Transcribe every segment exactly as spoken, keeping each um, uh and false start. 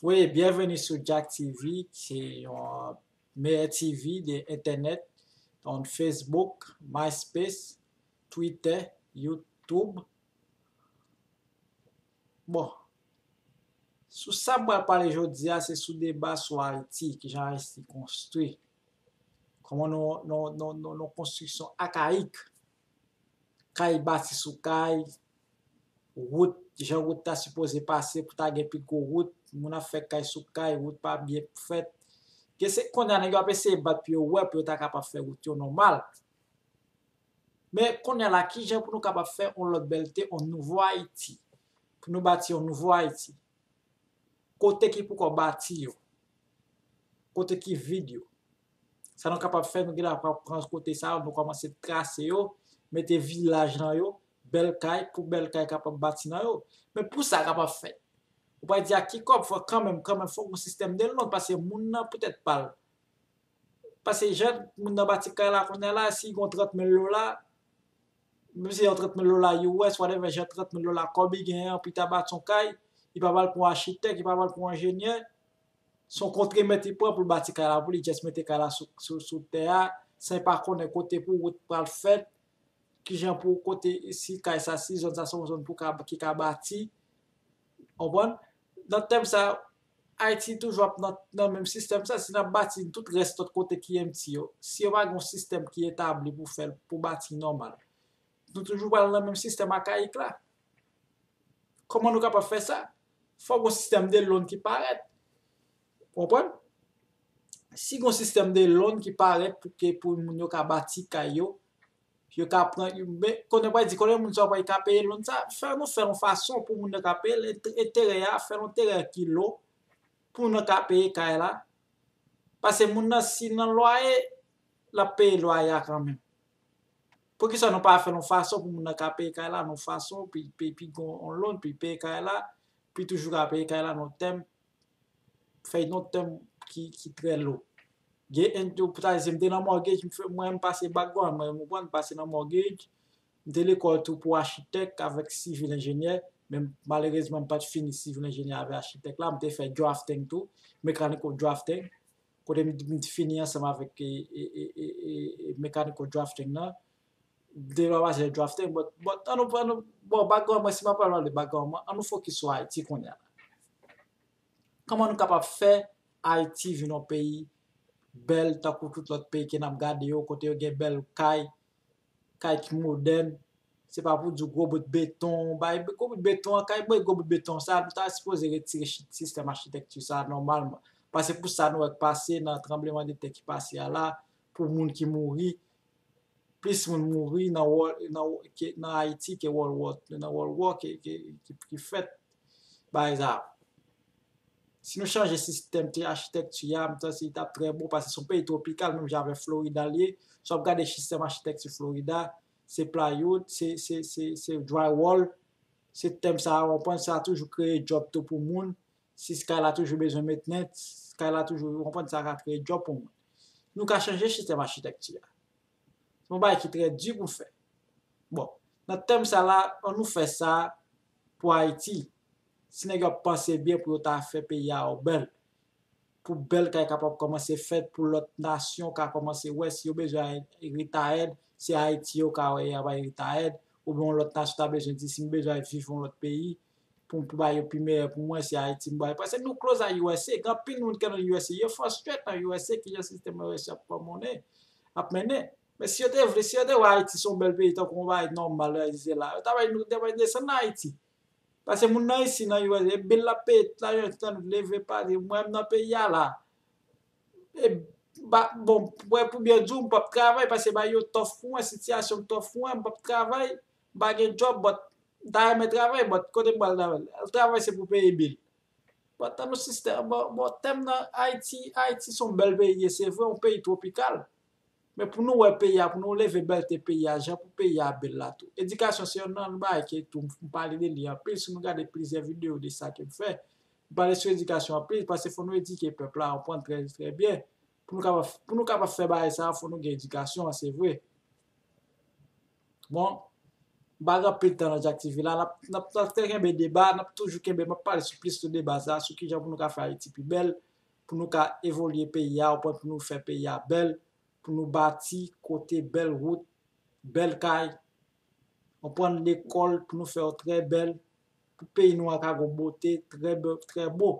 Wi, byenveni sou Jack T V, se yon meyè T V de entènèt, tankou Facebook, MySpace, Twitter, YouTube. Bon, sou sa m pral pale jodi a, se sou deba sou Ayiti, kijan Ayiti konstwi. Kòman nou, nou, nou, nou, nou konstriksyon akayik, kay bati sou kay, wout, jan wout ta sipoze pase pou ta gen pi gwo wout, moun ap fè kay sou kay, wout pa byen fèt. Ke se kounye a nèg yo ap eseye bat pou yo wè, pou yo ta kapab fè wout yo nòmal. Men kounye a la, kijan pou nou kapab fè yon lòt bèlte, yon nouvo Ayiti? Pou nou bati yon nouvo Ayiti. Kote ki poko bati yo? Kote ki vid yo? Sa nou kapab fè, nou gen la pran kote sa yo, nou kòmanse trase yo, mete vilaj nan yo, bèl kay, pou bèl kay kapab bati nan yo. Men pou sa kapab fèt, ou pa di a ki kòb, fò kanmenm, kanmenm, fò gon sistèm de lòn, paske moun nan poutèt pa l. Paske jan moun nan bati kay la kounye a la, si gon trant mil dola, menm si yon trant mil dola U S, whatever, jan trant mil dola kòb li genyen an, pou li ta bati yon kay, li pa ba l pou yon achitèk, li pa ba l pou yon enjenyè. Se yon kontremèt li pran pou l bati kay la pou li, just mete kay la sou, sou, sou tè a, san l pa konnen kote pou wout pral fèt, kijan pou kote, si kay sa, si zòn sa se yon zòn pou ka, ki ka bati. Konprann? Nan tèm sa, Ayiti toujou ap nan, nan menm sistèm sa, si n ap bati tout rès lòt kote ki empty yo, si yo pa gen yon sistèm ki etabli pou fè l, pou bati nòmal, nou toujou pral nan menm sistèm akayik la. Kòman nou kapab fè sa? Fò gon sistèm de lòn ki parèt. Konprann? Si gon sistèm de lòn ki parèt pou ke, pou moun yo ka bati kay yo, yo ka pran, men konnen pa di, konnen moun sa pa ka peye lòn sa, fè nou fè yon fason pou moun nan ka peye l, ent-, enterè a, fè yon enterè ki lo, pou moun nan ka peye kay la. Paske moun nan, si nan lwaye, l ap peye lwaye a kanmenm. Poukisa nou pa fè yon fason pou moun nan ka peye kay la, yon fason, pi, pi, pi gon yon lòn, pi peye kay la, pi toujou ka peye kay la, yon tèm, fè yon tèm ki, ki trè lo. Gen, pou ta di, m te nan mortgage, m fè, mwen, m pase background, mwen, m konprann, m pase nan mortgage, m te lekòl tou pou achitèk avèk sivil enjenyè, men malerezman, m pa t fini sivil enjenyè avèk achitèk la, m te fè drafting tou, mechanical drafting, kote m, m fini ansanm avèk e, e, e, e, e mechanical drafting nan, m te pa pase drafting, but, but, an nou, an nou, bon, background mwen, si m ap pale de background mwen, an nou focus sou Ayiti kounye a. Kòman nou kapab fè Ayiti vin yon peyi bèl tankou tout lòt peyi ke n ap gade yo, kote yo gen bèl kay, kay ki modèn, se pa pou di gwo bout beton, bay gwo bout beton an, kay bay gwo bout beton sa, nou ta sipoze retire chi-, sistèm achitèkti sa nòmalman. Paske pou sa nou wè k pase nan tranblemanntè ki pase a la, pou moun ki mouri, plis moun mouri nan wò-, nan wò-, ke, nan Ayiti ke World War, nan World War ke, ke, ki, ki fèt bagay sa. Si nou chanje sistèm te achitèkti a, m panse li t ap trè bon, paske se yon peyi twopikal, menm jan avèk Florida l ye. Si w ap gade sistèm achitèkti Florida, se plywood, se, se, se, se drywall, se tèm sa a, w konprann, sa toujou kreye djòb tou pou moun. Si kay la toujou bezwen mentnans, kay la toujou, w konprann, sa ka kreye djòb pou moun. Nou ka chanje sistèm achitèkti a. Se yon bagay ki trè di pou fè. Bon, nan tèm sa la, an nou fè sa pou Ayiti. Si nèg yo ap panse byen pou yo ta fè peyi a bèl, pou bèl kay kapab kòmanse fèt, pou lòt nasyon ka kòmanse wè si yo bezwen retired, se Ayiti yo ka wè y ap retired, oubyen yon lòt nasyon ta bezwen di si m bezwen viv yon lòt peyi, pou, pou ba yo pi meyè pou mwen, se Ayiti m ba yo. Paske nou close a U S A, gen anpil moun ki nan U S A, yo frustrate nan U S A, kijan sistèm U S A ap fè monnen, ap mennen. Men si yo te vle, si yo te wè Ayiti se yon bèl peyi, tankou yon bagay nòmal, yo di se la, yo ta bay nou, te bay desann nan Ayiti. Paske moun nan isi, nan U S A, e bil l ap peye, tout lajan, tan leve pale, mwen m nan peyi a la. E, ba, bon, mwen pou byen di w, m p ap travay, paske ba yo tough pou mwen, sitiyasyon tough pou mwen, m p ap travay, m pa gen djòb, but, m ta renmen travay, but, kote m pral travay? Travay se pou peye bil. But, an nou sistèm, bon, bon, tèm nan Ayiti, Ayiti se yon bèl peyi, se vre, yon peyi twopikal. Men pou nou wè peyi a, pou nou leve bèlte peyi a, jan pou peyi a bèl la tou. Edikasyon se youn nan bagay ke tou, m pale de li anpil, si nou gade plizyè videyo de sa ke m fè, m pale sou edikasyon anpil, paske fò nou edike pèp la, konprann trè, trè byen. Pou nou kapab, pou nou kapab fè bagay sa, fò nou gen edikasyon an, se vre. Bon, M pa gen anpil tan nan Jack T V la, n ap, n ap, n ap kenbe deba, n ap toujou kenbe, m ap pale sou plis sou deba sa, sou kijan pou nou ka fè Ayiti pi bèl, pou nou ka evolye peyi a, ou konprann, pou nou fè peyi a bèl, pou nou bati kote bèl wout, bèl kay, ou konprann, lekòl, pou nou fè yo trè bèl, pou peyi nou an ka gon bote, trè bè-, trè bo.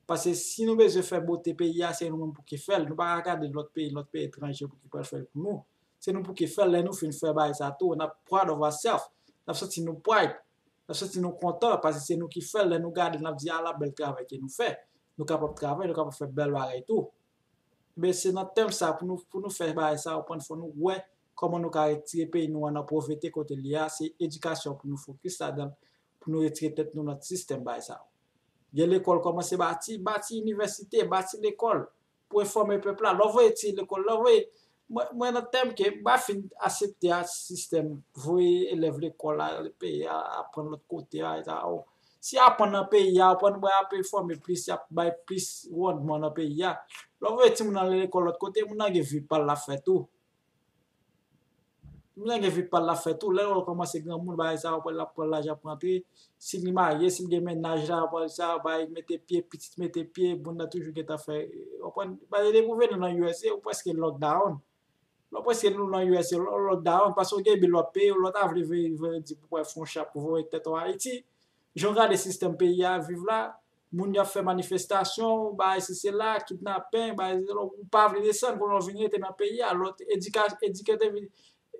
Paske si nou bezwen fè bote peyi a, se nou menm pou ki fè l. Nou pa ka gade lòt peyi, lòt peyi etranje pou ki pral fè l pou nou. Se nou pou ki fè l. Lè nou fin fè bagay sa tou, n ap proud of ourselves. N ap santi nou pride. N ap santi nou kontan paske se nou ki fè l. Lè nou gade, n ap di, "Ala bèl travay ke nou fè." Nou kapab travay, nou kapab fè bèl bagay tou. Men se nan tèm sa pou nou, pou nou fè bagay sa, ou konprann, fò nou wè kòman nou ka retire peyi nou an nan povrete kote l ye a. Se edikasyon pou nou fokis ladan l, pou nou retire tèt nou nan sistèm bagay sa. Gen lekòl kòmanse bati, bati inivèsite, bati lekòl pou enfòme pèp la. Lè w voye ti lekòl, lè w voye, mwen, mwen nan tèm ke m pa fin aksepte a sistèm voye elèv lekòl la, peyi a, aprann lòt kote a, eta, o. Si aprann nan peyi a, aprann mwen ap enfòme plis, y ap bay plis randman nan peyi a. Lè w voye timoun nan lekòl lòt kote, moun nan gen vi pa l l ap fè tou. Moun nan gen vi pa l l ap fè tou. Lè l kòmanse granmoun, bagay sa yo, l ap pran lajan pou antre. Si li marye, si l gen mennaj la, bagay sa, bagay mete pye, pitit mete pye, moun nan toujou gentan fè, w konprann? Bagay depi w vini nan U S A, ou prèske lockdown. Lè w prèske nou nan U S A, lè w lockdown, paske w gen bil w ap peye, lè w ta vle veye, veye di pou w fè yon chak pou voye tèt ou Ayiti. Jan w gade sistèm peyi a viv la, moun y ap fè manifestasyon, bagay si se la, kidnapen, bagay si se la, ou pa vle desann, kounye a w vin rete nan peyi a, lòt edika-, edike te vin,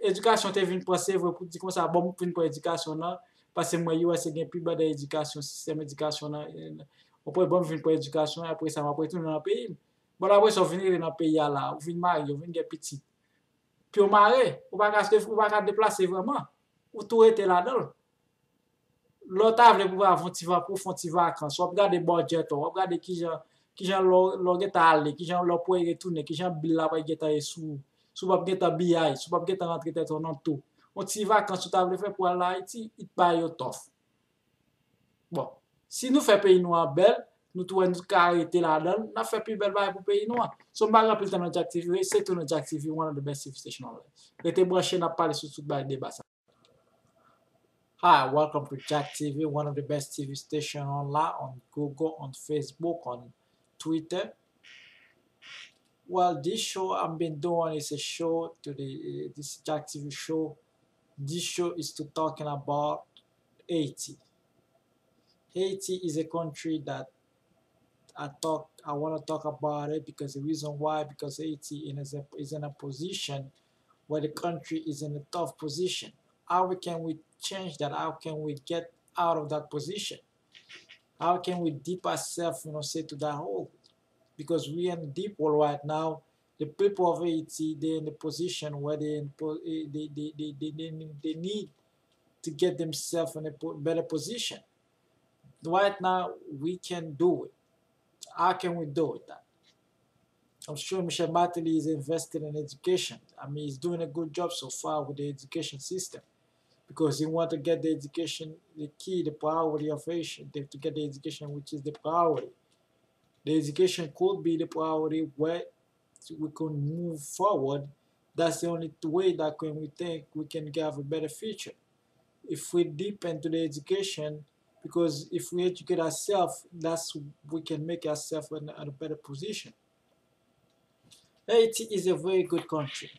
edikasyon te vin pran, se vre, pou di konsa, bon, m vin pran edikasyon nan, paske m wè U S A gen pi bon edikasyon, sistèm edikasyon nan, ou prè, bon, m vin pran edikasyon, apre sa, m ap retounen nan peyi m. Bon, apre sa, w vin rete nan peyi a la, ou vin marye, ou vin gen pitit. Pi w mare, ou pa ka, ou pa ka deplase vrèman. Ou tou rete ladan l. Lè w ta vle pou w al fè yon ti va-, pou w fè yon ti vakans, w ap gade bòdjèt ou, w ap gade kijan, kijan lè w, lè w gentan ale, kijan lè w pou retounen, kijan bil la pral gentan ye sou ou, si w p ap gentan biyay, si w p ap gentan rantre tèt ou nan tou. Yon ti vakans ou ta vle fè pou al Ayiti, it bay yo tòf. Bon, si nou fè peyi nou an bèl, nou tou wè nou ka rete ladan l, n ap fè pi bèl bagay pou peyi nou an. So, m pa gen anpil tan nan Jack T V, rete tou nan Jack T V, one of the best T V station on earth. Rete branche, n ap pale sou tout bagay deba sa. Hi, welcome to Jack T V, one of the best T V station online, on Google, on Facebook, on Twitter. Well, this show I've been doing is a show to the, uh, this Jack T V show. This show is to talking about Haiti. Haiti is a country that I talk, I want to talk about it because the reason why, because Haiti is a, is in a position where the country is in a tough position. How we can we change that? How can we get out of that position? How can we dip ourselves, you know, say to that hole? Because we in deep hole right now. The people of Haiti, they in the position where they in po-, eh, they, they, they, they, they, they need to get themselves in a po-, better position. Right now, we can do it. How can we do it? I'm sure Michel Martelly is invested in education. I mean, he's doing a good job so far with the education system. Because he want to get the education, the key, the priority of Haitian, to, to get the education, which is the priority. The education could be the priority where we can move forward. That's the only way that can we think we can have a better future. If we deep into the education, because if we educate ourselves, that's we can make ourselves in a better position. Haiti is a very good country.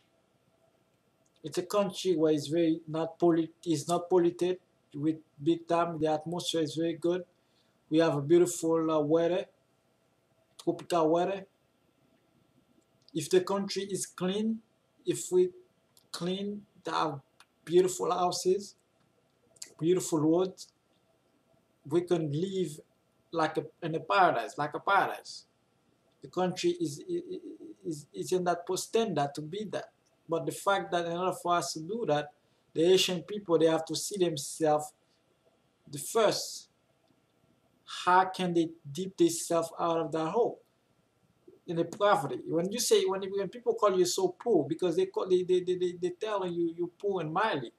It's a country where it's very not pollu-, it's not polluted with big time. The atmosphere is very good. We have a beautiful, uh, weather, tropical weather. If the country is clean, if we clean, they have beautiful houses, beautiful roads, we can live like a, in a paradise, like a paradise. The country is, is, is in that standard to be that. But the fact that in order for us to do that, the Haitian people, they have to see themselves the first. How can they dip themselves out of that hole? In the poverty. When you say, when, when people call you so poor, because they call, they, they, they, they, they telling you you poor in mind.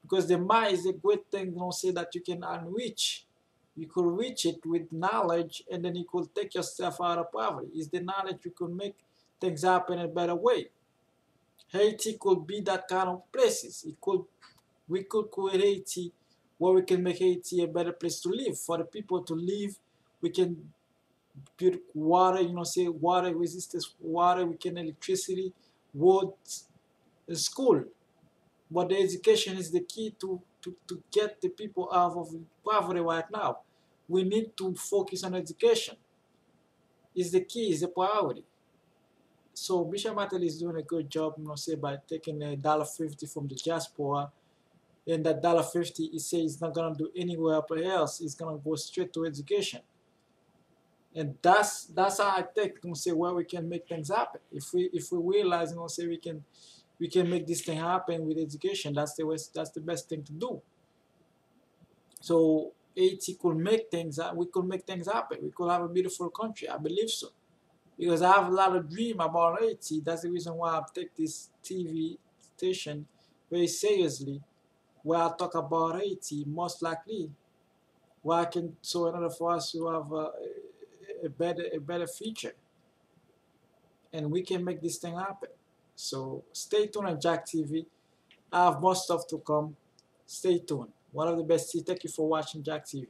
Because the mind is a great thing, you know, say that you can enrich. You could reach it with knowledge, and then you could take yourself out of poverty. It's the knowledge you could make things happen in a better way. Haiti could be that kind of places. It could We could create Haiti where we can make Haiti a better place to live, for the people to live. We can build water, you know, say water resistance, water, we can electricity, roads, and school. But the education is the key to, to, to get the people out of poverty right now. We need to focus on education. Is the key, is the priority. So Michel Martelly is doing a good job, you know, say by taking a dollar fifty from the diaspora, and that dollar fifty, he says it's not gonna do anywhere else. It's gonna go straight to education. And that's that's how I think, you know, say where we can make things happen. If we if we realize, you know, say we can we can make this thing happen with education, that's the best that's the best thing to do. So Haiti could make things we could make things happen. We could have a beautiful country. I believe so. Because I have a lot of dream about Haiti. That's the reason why I take this T V station very seriously, where I talk about Haiti, most likely, where I can so in order for us to have a, a better a better future. And we can make this thing happen. So stay tuned on Jack T V. I have more stuff to come. Stay tuned. One of the best. Thank you for watching Jack T V.